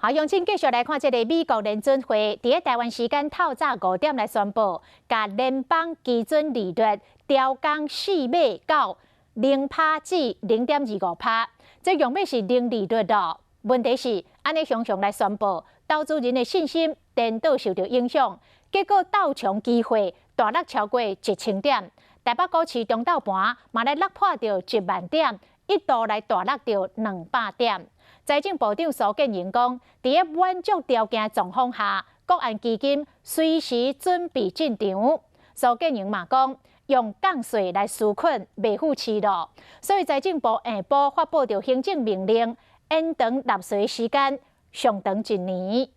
好，鄉親繼續來看這个美國聯準會，佇咧台灣時間透早5點來宣布，共聯邦基準利率調降4碼到0趴至0.25趴，這用欲是零利率咯。問題是，按呢雄雄來宣布，投資人的信心顛倒受著影響，結果道瓊期貨大落超過1000點，台北股市中晝盤嘛來落破著1萬點，一度來大落著200點。財政部長蘇建榮講，佇咧滿足條件狀況下，國安基金隨時準備進場。蘇建榮嘛講，用降稅來紓困，袂赴市咯。所以財政部下晡發布著行政命令，延長納稅時間上長一年。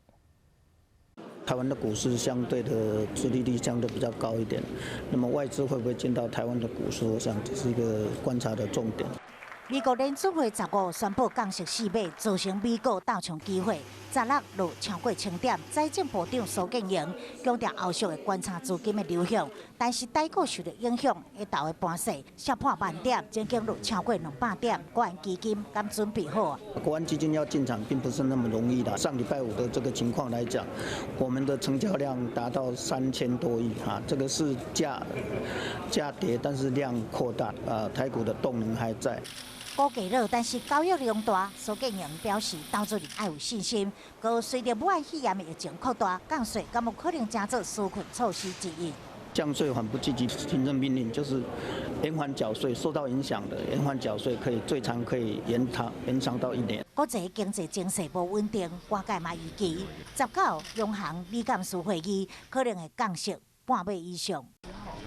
台灣的股市相對的殖利率相對比較高一點，那麼外資會不會進到台灣的股市？我想這是一個觀察的重點。美國聯準會15宣布降息4碼，造成美股道瓊期貨16落超過千點。財政部長蘇建榮強調後續會觀察資金的流向，但是台股受著影響，下晝的盤勢瀉破萬點，曾經落超過200點。國安基金敢準備好？國安基金要進場並不是那麼容易的。上禮拜五的這個情況來講，我們的成交量達到3000多億，哈，這個是價跌，但是量擴大，啊，台股的動能還在。股價落，但是交易量大。蘇建榮表示，投資人愛有信心。閣隨著武漢肺炎疫情擴大，降稅敢有可能成做紓困措施之一？降稅緩不積極行政命令就是延緩繳稅，受到影響的延緩繳稅可以最長可以延長到一年。國際經濟情勢無穩定，外界嘛預期19央行理監事會議可能會降息半碼以上。